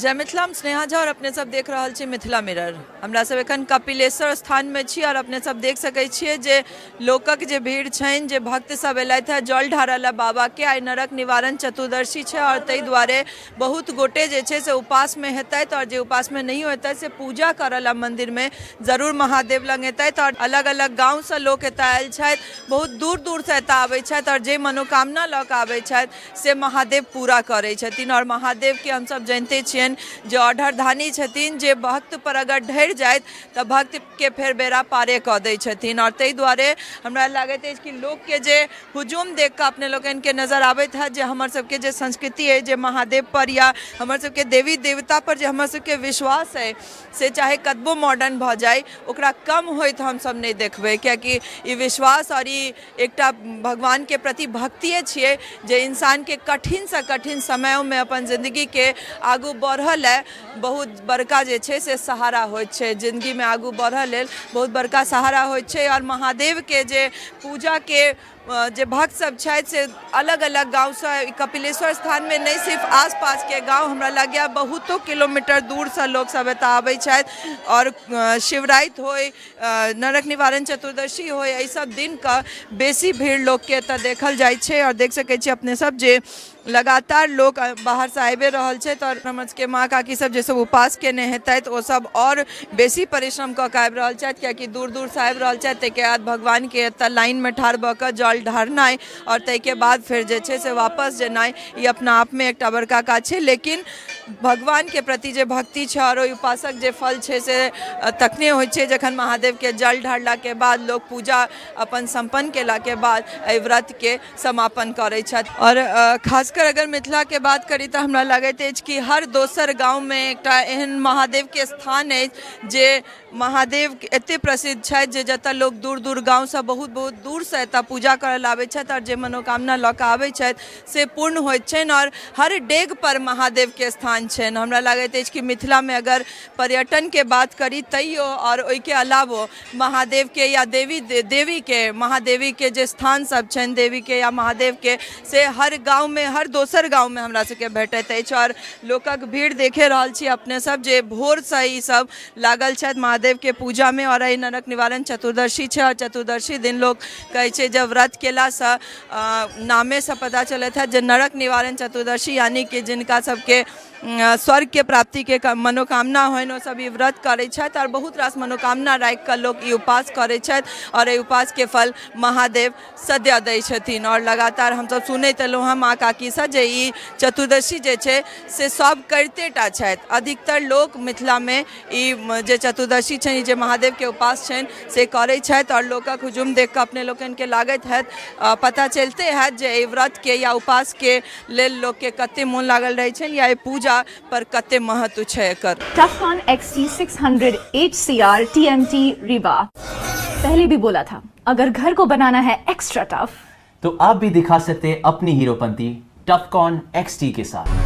जय मिथिला, हम स्नेहा झा और अपने सब देख रहल छी मिथिला मिरर। हमरा सब एखन कपिलेश्वर स्थान में छी और अपने सब देख सकै छियै जे लोकक जे भीड़ छनि, जे भक्त सब एलथि हँ जल ढारऽ लए बाबा के। आइ नरक निवारण चतुर्दशी छै और ताहि दुआरे बहुत गोटे जे छै से उपास में हेतथि और जे उपास में नहियो हेतथि से पूजा करऽ लए मंदिर में जरूर महादेव लग एतथि। और अलग अलग गाँव सँ लोक एतऽ आयल छथि, बहुत दूर दूर सँ एतऽ आबै छथि और जे मनोकामना लऽ कऽ आबै छथि से महादेव पूरा करै छथिन। आओर महादेवके हमसभ जनिते छियनि जे औढरदानी छथिन, जे भक्त पर अगर ढरि जाथि तऽ भक्तके फेर बेड़ा पारे कऽ दै छथिन। आओर ताहि दुआरे हमरा लागैत अछि कि लोकके जे हुजूम देख कऽ अपने लोकनिके नजर आबैत हैत जे हमर सबके जे संस्कृति अइ, जे महादेव पर या हमर सबके देवी देवता पर जे हमर सबके विश्वास अइ, से चाहे कतबो मॉडर्न भऽ जाइ, ओकरा कम होइत हमसभ नहि देखबै, कियाकि ई विश्वास आओर ई एकटा भगवानके प्रति भक्तिए छियै जे इंसानके कठिनसँ कठिन समयोमे अपन जिन्दगीके आगू बढ़ऽ लए बहुत बड़का जे छै से सहारा होइत छै। जिन्दगीमे आगू बढ़ऽ लेल बहुत बड़का सहारा होइत छै। आओर महादेवके जे पूजाके जे भक्त सब छथि से अलग अलग गाँवसँ कपिलेश्वर स्थानमे नहि सिर्फ आसपासके गाँव, हमरा लगैए बहुतो किलोमीटर दूरसँ लोकसब एतऽ आबै छथि। आओर शिवराति होइ, नरक निवारण चतुर्दशी हो, एहि सब दिनके बेसी भीड़ लोकके एतऽ देखल जाइ छै। आओर देख सकै छी अपने सब जे लगातार लोक बाहरसँ आबिए रहल छथि। आओर हमर सबके माँ काकी सब जे सब उपास केने हेतथि ओ सब आओर बेसी परिश्रम कऽ कऽ आबि रहल छथि, कियाकि दूर दूरसँ आबि रहल छथि। ताहिके बाद भगवानके एतऽ लाइनमे ठाढ़ भऽ कऽ जल ढारनाइ आओर ताहिके बाद फेर जे छै से वापस जेनाइ, ई अपना आपमे एकटा बड़का काज छै। लेकिन भगवानके प्रति जे भक्ति छै आओर ओहि उपासक जे फल छै से तखने होइ छै जखन महादेवके जल ढारलाके बाद लोक पूजा अपन सम्पन्न केलाके बाद एहि व्रतके समापन करै छथि। आओर खासकर अगर मिथिलाके बात करी तऽ हमरा लगैत अछि कि हर दोसर गाँवमे एकटा एहन महादेवके स्थान अछि जे महादेव एते प्रसिद्ध छथि जे जतऽ लोक दूर दूर गाँवसँ, बहुत बहुत दूरसँ एतऽ पूजा करऽ लए आबै छथि आओर जे मनोकामना लऽ कऽ आबै छथि से पूर्ण होइत छनि। आओर हर डेग पर महादेवके स्थान छनि। हमरा लागैत अछि कि मिथिलामे अगर पर्यटनके बात करी तैयो आओर ओहिके अलावो महादेवके या देवी देवीके महादेवीके जे स्थान सब छनि, देवीके या महादेवके, से हर गाँवमे, हर दोसर गाँवमे हमरा सबके भेटैत अछि। आओर लोकक भीड़ देखे रहल छी अपने सब जे भोरसँ ई सब लागल छथि महादेवके पूजामे। आओर एहि नरक निवारण चतुर्दशी छै आओर चतुर्दशी दिन लोक कहै छै जब व्रत केलासँ, नामेसँ पता चलैत हैत जे नरक निवारण चतुर्दशी, यानि कि जिनका सबके स्वर्गके प्राप्तिके मनोकामना होइन ओ सब ई व्रत करै छथि। आओर बहुत रास मनोकामना राखि कऽ लोक ई उपास करै छथि आओर एहि उपासके फल महादेव सद्य दै छथिन। आओर लगातार हमसभ सुनैत एलहुँ हँ माँ काकीसँ जे ई चतुर्दशी जे छै से सभ करिते टा छथि। अधिकतर लोक मिथिलामे ई जे चतुर्दशी छनि, ई जे महादेवके उपास छनि, से करै छथि। आओर लोकक हुजूम देख कऽ अपने लोकनिके लागैत हैत, पता चलिते हैत जे एहि व्रतके या उपासके लेल लोकके कते मोन लागल रहै छनि या एहि पूजा पर कते महत्व छै एकर। Tufcon XT600 HCR TMT Rewa। पहले भी बोला था, अगर घर को बनाना है एक्स्ट्रा टफ तो आप भी दिखा सकते हैं अपनी हीरोपंती टफकॉन XT के साथ।